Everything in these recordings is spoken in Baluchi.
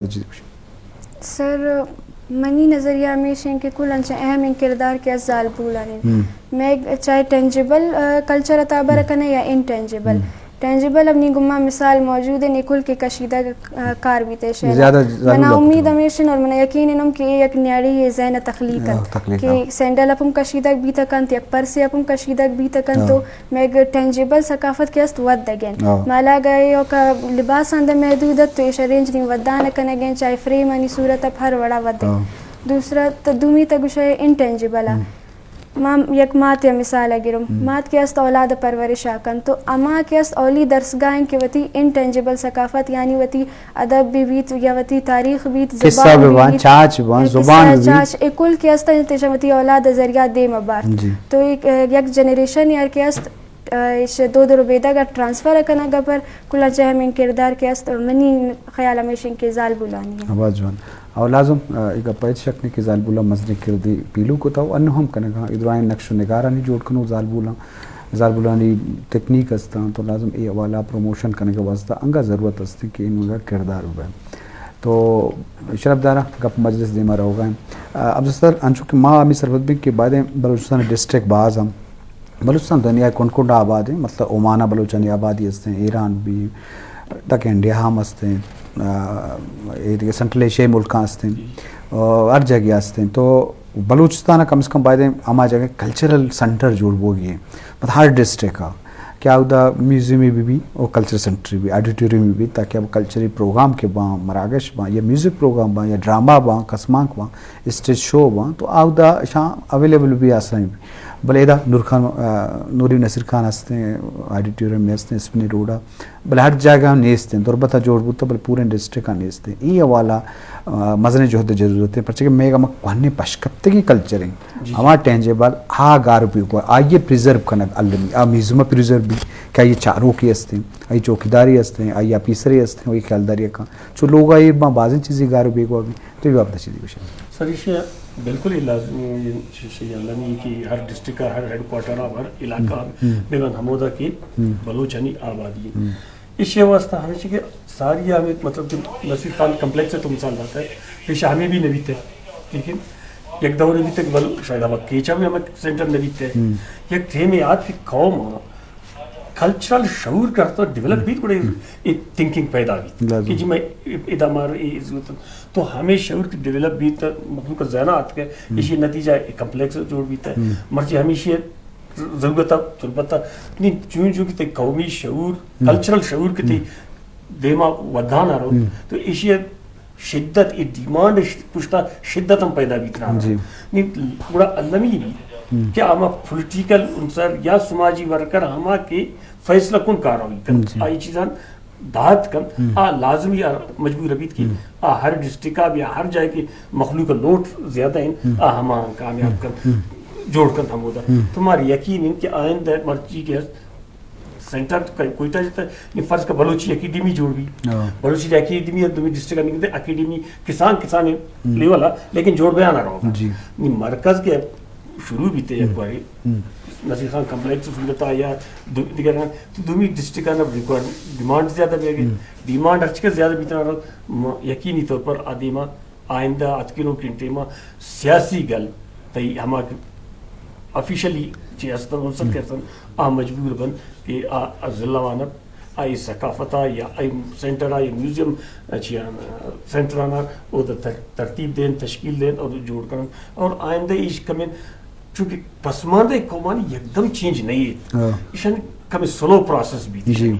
جی، بشو۔ سر، منی نظریہ ہمیش انت کہ کل انچیں اہمیں کردار کہ است زالبولانی۔ ہم۔ مئے چاہے ٹینجیبل، آ، کلچر ءِ تہا بر ہم۔ کنیں یا انٹینجیبل۔ ہم۔ ٹینجیبل ءَ منی گما مثال موجود انت، اے کل کہ کشیدگ، آ، کار بیت ایشی ءَ۔ زیادہ ضرور منا لگتا امید ہے۔ ہمیش انت اور منا یقین انت کہ اے یک نیاڑی ءِ ذہن ءِ تخلیق آ، انت تخلیق کہ انت۔ سینڈل اپ ہم کشیدگ بیت کنت، یک پرسے اپ ہم کشیدگ بیت کنت، آ۔ تو مئے ٹینجیبل ثقافت کہ است ودگ انت۔ آ۔ مالا گئے او کا لباس اندر محدود ات تو ایشی ءِ رینج نی ودان کنگ انت، چاہے فریم آنی صورت اپ ہر وڑا ودگ۔ آ۔ دوسرا تو دومی تا گوشے انٹینجیبل ءَ۔ ہم۔ ما یک مات ءِ مثال ءَ گرم۔ ہم۔ مات کہ است اولاد ءِ پرورش ءَ کنت، تو ہما کہ است اولی درسگاہ انت کہ وتی انٹینجیبل ثقافت، یعنی وتی ادب بہ بیت یا وتی تاریخ بیت، قصہ زبان بہ بہ بان، بیت، چاچ بہ بان، قصہ زبان بہ بیت۔ چاچ، اے کل کہ است انت، ایشاں وتی اولاد ءِ ذریعہ دیم ءَ بارت۔ جی۔ تو یک، یک جنریشن یار کہ است، ایش دود ءُ ربیدگ ءَ ٹرانسفر کنگ ءَ پر کلاں چہ اہمیں کردار کہ است، منی خیال ہمیش انت کہ زالبولانی انت۔ آواز جوان۔ او لازم، آ، اے گپ ءَ ہچ شک نہیں کہ زالبولاں مزنیں کردے پیلو کتا و انو ہم کنگا، اے درائیں نقش و نگارانی جوڑ کنو زالبولاں، زالبولانی تکنیک استاں، تو لازم اے حوالہ پروموشن کنگ ءِ واسطہ انگا ضرورت است کہ انگا کردار بہ۔ تو شرف دارا گپ مجلس دیما روگا ہیں۔ آ، عبدالستار، انچو کہ ما ہمیں سرپد بیں کہ بعد بلوچستان ڈسٹرکٹ باز ہم بلوچستان دنیا ءِ کنڈ کنڈ آباد ہیں، مطلب عمان ءَ بلوچانی آبادی ہستیں، ایران بھی، تک انڈیا ہم ہستیں، آ، اے دیگہ سنٹرل ایشیائی ملکاں ہستیں، آ، ہر جگہ ہستیں۔ تو بلوچستان ءَ کم از کم باید ہما جگہ کلچرل سنٹر جوڑ بوگی ہیں، مطلب ہر ڈسٹرکٹ ءَ کہ اودا میوزیم بھی بھی اور کلچر سنٹر بھی، آڈیٹوریم بھی، تاکہ اب کلچری پروگرام کے باں، مراگش باں، یا میوزک پروگرام باں، یا ڈرامہ باں، کسمانک باں، اسٹیج شو باں، تو اودا شاں اویلیبل بھی آسانی بھی۔ بلے ادا نور خان، آ، نوری نصیر خان ہستیں، آڈیٹوریم میں ہستیں، اسپنی روڈا، بلے ہر جاگہ ہم نیستیں، دربت ءَ جوڑ بوتا، بلے پوریں ڈسٹرکٹ ءَ نیستیں۔ اے حوالہ، آ، مزنیں جہد ءِ ضرورت ہے، پرچہ کہ میگا ما کوہنیں پشکپتگیں کلچر ہیں، جی، جی۔ ہما ٹینجیبل آ گار بیگو، آئی ءَ پریزرو کنگ المی، آ میوزیم ءَ پریزرو بھی، کہ آئی چاروکی ہستیں، آئی چوکیداری ہستیں، آئی آفیسری ہستیں، آئی خیالداری کن۔ چو لوگ آئی ما بازیں چیزیں گار بیگو بھی۔ تو اے بابت ءَ چیزے گوشے؟ سر، ایشی ءَ بالکل اے لازمی، ایشی ءَ المی کہ ہر ڈسٹرکٹ ءَ، ہر ہیڈ کوارٹر ءَ، ہر علاقہ ءَ، ہم، بہ بنت ہمودا کہ، ہم، بلوچانی آبادی ہے۔ ہم۔ ایشی ءِ واسطہ ہمیشہ کہ ساری ہمیں مطلب کہ نصیر خان کمپلیکس ءِ تو مثال داتا ہے، ایشی ءَ ہمیں بھی نہ بیت ہے، ٹھیک ہے؟ یک دور بیت کہ بل شاید ہم کیچا بھی ہمیں سینٹر نہ بیت ہے۔ ہم۔ یک ٹیمے آت کہ قوم کلچرل شعور کہ ہر تو ڈیولپ بیت، گڑا اے تھنکنگ پیدا بیت کہ جی میں ادا مار اے ضرورت۔ تو ہمیں شعور کہ ڈیولپ بیت، مخلوق ذہن آت کہ ایشی نتیجہ اے کمپلیکس جوڑ بیت ہے۔ مرچی ہمیشی ضرورت ہے، ضرورت ہے۔ نہیں، چون جو کہ تے قومی شعور، کلچرل شعور کہ تے دیما ودان آ رو، تو ایشی شدت، اے ڈیمانڈ ش-، پشتا شدت ہم پیدا بیت نہ۔ جی۔ نی گڑا المی بھی کہ ہما پولیٹیکل عنصر یا سماجی ورکر ہما کہ فیصلہ کن کاروائی کن، جی، آئی چیزاں داد کن، آ لازمی آ مجبور بیت کہ آ ہر ڈسٹرکٹ آ یا ہر جائے کہ مخلوق لوٹ زیادہ ہیں، آ ہما کامیاب کن، جوڑ کن ہمودا۔ تو مار یقین ہے کہ آئندہ مرچی کہ سینٹر تو کوئٹہ جتا، نی فرض کا بلوچی اکیڈمی جوڑ بی۔ ہاں۔ بلوچی اکیڈمی دومی ڈسٹرکٹ آنی کتے اکیڈمی کسان، کسان لیول آ، لیکن جوڑ بیان آ رہو۔ جی۔ نی مرکز کے شروع بیتے یک باری۔ نصیر خان کمپلیکس صورت آ یا دو-، دیگر ہیں، تو دومی ڈسٹرکٹ آنا ریکوائر ڈیمانڈ زیادہ بیگے۔ ڈیمانڈ ہر چکے زیادہ بیتنا رہو، م-، یقینی طور پر آ دیما آئندہ اتکنوکیں ٹیما سیاسی گل تئی ہما کہ آفیشلی چی ہستن، انسن کہ ہستن، آ مجبور بن کہ آ، آ ضلع وانت، آئی ثقافت آ یا آئی سینٹر آ یا میوزیم چی آ، سینٹر آنا او تر-، ترتیب دین، تشکیل دین اور جوڑ کرن۔ اور آئندہ ایش کمیں، چونکہ پسماندہ قومانی یکدم چینج نہیں ہے۔ ہاں۔ ایشان کمیں سلو پروسیس بیت۔ جی۔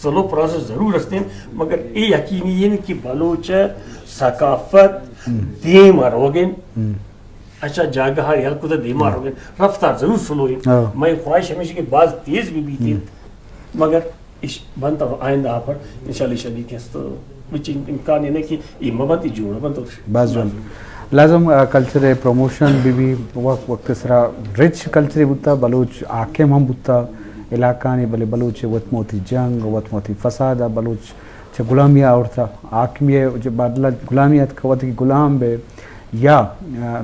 سلو پروسیس ضرور ہستیں، مگر اے یقینی ہے کہ بلوچ ثقافت دیم آ روگن۔ اچھا، جاگہ ہر یل کتا دیما روگن، رفتار ضرور سلو ہے۔ ہاں۔ میں خواہش ہمیشہ کہ باز تیز بھی بیتی، مگر اش بنت آئندہ آ پر انشاءاللہ شدی کہ است، کچھ امکان ہے کہ یہ مبنت جوڑ بنت۔ باز جوان۔ لازم، آ، کلچر پروموشن بھی بھی وقت، وقت سرا رچ کلچر بوتا، بلوچ حاکم ہم بوتا علاقہ نے، بلے بلوچ وت موتی جنگ، وت موتی فساد، بلوچ چہ غلامی آورتا، حاکمی چہ بدلہ غلامی اتکا وتی غلام بے، یا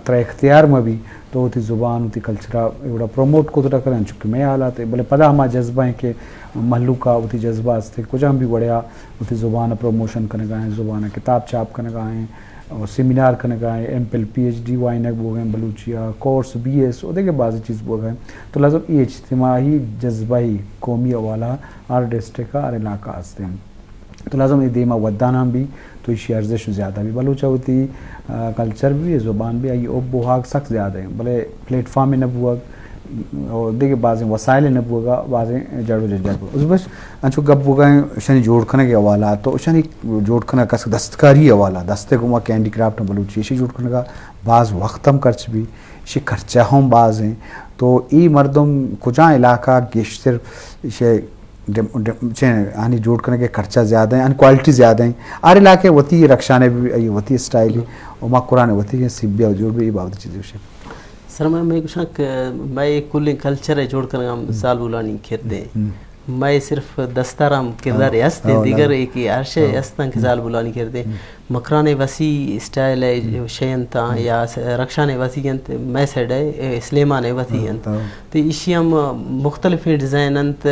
ترا اختیار مہ بی، تو وتی زبان، وتی کلچر ءَ اے وڑا پروموٹ کت نہ کنئے، انچو کہ مئے حالات ایں۔ بلے پدا ہما جذبہ ایں کہ مہلوک ءَ وتی جذبہ است ایں، کجام بھی وڑے ءَ وتی زبان ءِ پروموشن کنگا ایں، زبان ءِ کتاب چاپ کنگا ایں، اور سیمینار کنگا ایں، M Phil, P H D وانگ بوگا ایں، بلوچی ءِ کورس، بی ایس، اور دگہ بازیں چیز بوگا ایں۔ تو لازم اے اجتماعی جذبہ ءِ قومی حوالہ ءَ ہر ڈسٹرکٹ ءَ، ہر علاقہ ءَ است ایں۔ تو لازم اے دیما ودان ہم بی، تو ایشی ارزش زیادہ بی۔ بلوچ ءَ وتی، آ، کلچر بی، زبان بی، آئی حب و ہاگ سک زیادہ ایں، بلے پلیٹ فارم نہ بوگ، اور دگہ بازیں وسائل نہ بوگا، بازیں جڑ و جنجال بوگ۔ از بس انچو گپ بوگا ایں، اشانی جوڑ کنگ ءِ حوالہ، تو اشانی جوڑ کنگ کس دستکاری حوالہ، دست ءِ گوما کہ ہینڈی کرافٹ بلوچی، اشی جوڑ کنگا باز وقت ہم خرچ بی، اشی خرچہ ہم باز ایں۔ تو اے مردم کجا علاقہ گیشتر اشی ڈم-، ڈم-، چہ آنی جوڑ کنگ ءِ خرچہ زیادہ ایں، آنی کوالٹی زیادہ ایں۔ ہر علاقہ ءِ وتی رخشانے بی، آئی وتی اسٹائل ایں، و مکران ءِ وتی سبی ءَ جوڑ بی، اے بابت چیزے گوشے۔ سر، من، من گوشاں کہ مئے کلیں کلچر ءِ جوڑ کنگ ءَ ہم زالبولانی کرد ایں۔ مئے صرف دستار ہم کردارے ہست ایں، دیگر اے کہ ہر شے ہست ایں کہ زالبولانی کرد ایں۔ مکران ءِ وثی اسٹائل ءِ شے انت یا س-، رخشان ءِ وثی انت، مئے سائیڈ ءِ، اے، سلیمان ءِ وثی انت۔ تو ایشی ہم مختلفیں ڈیزائن انت۔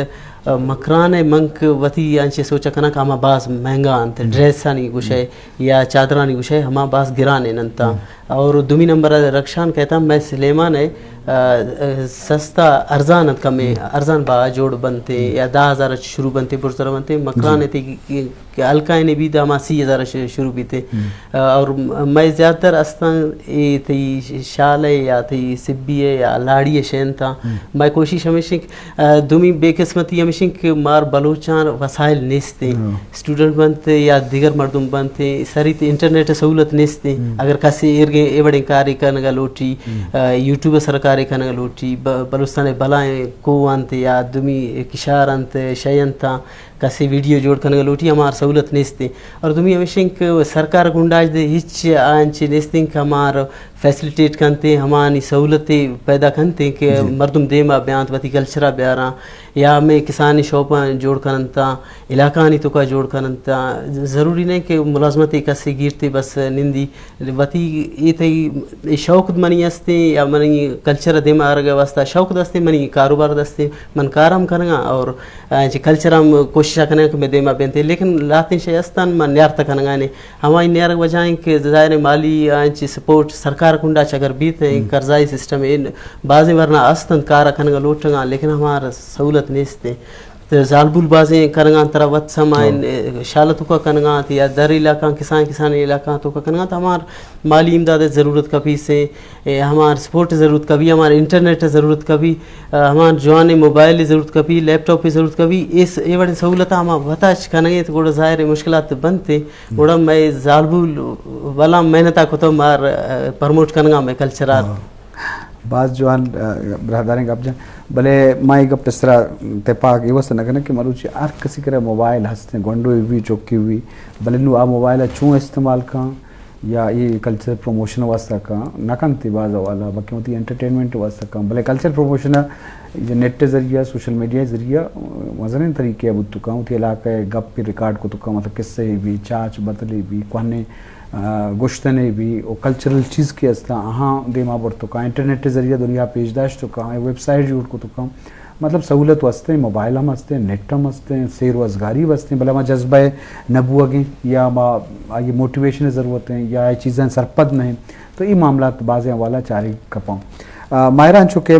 مکران ءِ منک وتی انچیں سوچ ءَ کناں کہ ہما باز مہنگا انت، ڈریسانی گوشئے یا چادرانی گوشئے، ہما باز گران انت۔ اور دومی نمبر ءَ رخشان کہتا مئے سلیمان ءِ، آ، آ، سستا ارزان انت، کمے ارزان بہا جوڑ بنت یا دہ ہزار ءَ چہ شروع بنت، برزتر بنت۔ مکران ءِ تئی کہ ہلکائینے بیت، ہما سی ہزار ءَ ش-، شروع بیت۔ آ، اور مئے زیادہ تر استاں اے تئی شال ءِ یا تئی سبی ءِ یا لاڑی ءِ شے انت۔ مئے کوشش ہمیش انت کہ، آ، دومی بے قسمتی ہمیش انت کہ مار بلوچاں وسائل نیست ایں۔ اسٹوڈنٹ بنت یا دیگر مردم بنت، سری تے انٹرنیٹ ءِ سہولت نیست ایں۔ اگر کسے ایرگیں اے وڑیں کارے کنگ ءَ لوٹی، آ، یوٹیوب ءِ سر کارے کنگ ءَ لوٹی، ب-، بلوچستان ءِ بلائیں کوہ انت یا دومی کشار انت، شے انت، کسے ویڈیو جوڑ کنگ ءَ لوٹی، ہمار سہولت نیست ایں۔ اور دومی ہمیش انت کہ سرکار گنڈاج دے ہچ آنچ نیست انت کہ ہمار فیسلیٹیٹ کنت، ہمانی سہولت پیدا کنت کہ مردم دیما بیانت، وتی کلچر ءَ بیاراں، یا ہمے کسانی شاپاں جوڑ کننت، علاقہانی توکا جوڑ کننت۔ ضروری نہ کہ ملازمت کسے گیرتے بس نندی، وتی اے تئی اے شوق منی استیں یا منی کلچر ءِ دیما آرگ ءِ واسطہ شوق دستیں، منی کاروبار دستیں، من کار ہم کنگاں اور آ، چہ کلچر ہم کوشش ءَ کناں کہ مئے دیما بنت، لیکن لہتیں شے استاں ما نیارت کنگا نے۔ ہمائی نیارگ وجہ ایں کہ ظاہر ایں مالی آ، چہ سپورٹ سرکار کنڈا چہ اگر بیت ایں، قرضائی سسٹم ایں، بازیں ورنا است انت کار ءَ کنگ ءَ لوٹگاں، لیکن ہمار سہولت نیست ایں۔ تو زالبول بازیں کنگاں ترا وت سما ایں، شال توکا کنگاں یا در علاقہ کسان کسان علاقہ توکا کنگاں، تو ہمار مالی امداد ءِ ضرورت کپی سے، اے ہما سپورٹ ءِ ضرورت کپی، ہما انٹرنیٹ ءِ ضرورت کپی، آ، ہما جوانیں موبائل ءِ ضرورت کپی، لیپ ٹاپ ءِ ضرورت کپی، اے س-، اے وڑیں سہولتاں ہما وت ءَ اچ کنگ ءَ انت، گڑا ظاہر ایں مشکلات بنت ایں۔ گڑا مئے زالبول ولا محنت ءَ کتو مار، آ، پروموٹ کنگا مئے کلچر ءَ۔ باز جوان، آ، براہداریں گپ جن۔ بلے ما اے گپ ءِ سرا تپاک اے واسطہ نہ کنیں کہ مروچی ہر کسی کرا موبائل ہست ایں، گونڈوے بی، چکے بی، بلے نوں آ موبائل ءَ چوں استعمال کن، یا اے کلچر پروموشن واسطہ کن نہ کنت، باز حوالہ بلکہ وتی انٹرٹینمنٹ واسطہ کن، بلے کلچر پروموشن ءَ نیٹ ءِ ذریعہ، سوشل میڈیا ءِ ذریعہ مزنیں طریقے ءَ بوت کن، وتی علاقہ ءِ گپ ریکارڈ کت کن، مطلب قصہ بی، چاچ بتلے بی، کوہنیں، آ، گشتنے بی، او کلچرل چیز کہ استاں آہاں دیما برت کن، انٹرنیٹ ءِ ذریعہ دنیا پیش داشت کن، ویب سائٹ جوڑ کت کن۔ مطلب سہولت و ہستیں، موبائل ہم ہستیں، نیٹ ہم ہستیں، سیر و ازگاری ہم ہستیں، بلے ہما جذبہ نہ بوگیں یا ہما آئی موٹیویشن ضرورت ہیں یا اے چیزاں سرپد نہ ہیں، تو اے معاملات بازیں حوالہ چارگ کپاں۔ آ، ماہران چونکہ،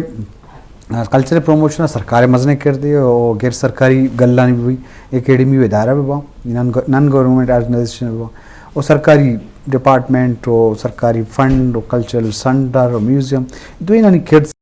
آ، کلچر پروموشن ءَ سرکار مزنیں کردے و غیر سرکاری گلانی بھی، اکیڈمی و ادارہ بھی باں، نان، نان گورنمنٹ آرگنائزیشن بھی باں، و سرکاری ڈپارٹمنٹ و سرکاری فنڈ و کلچرل سینٹر و میوزیم، دوئینانی کرد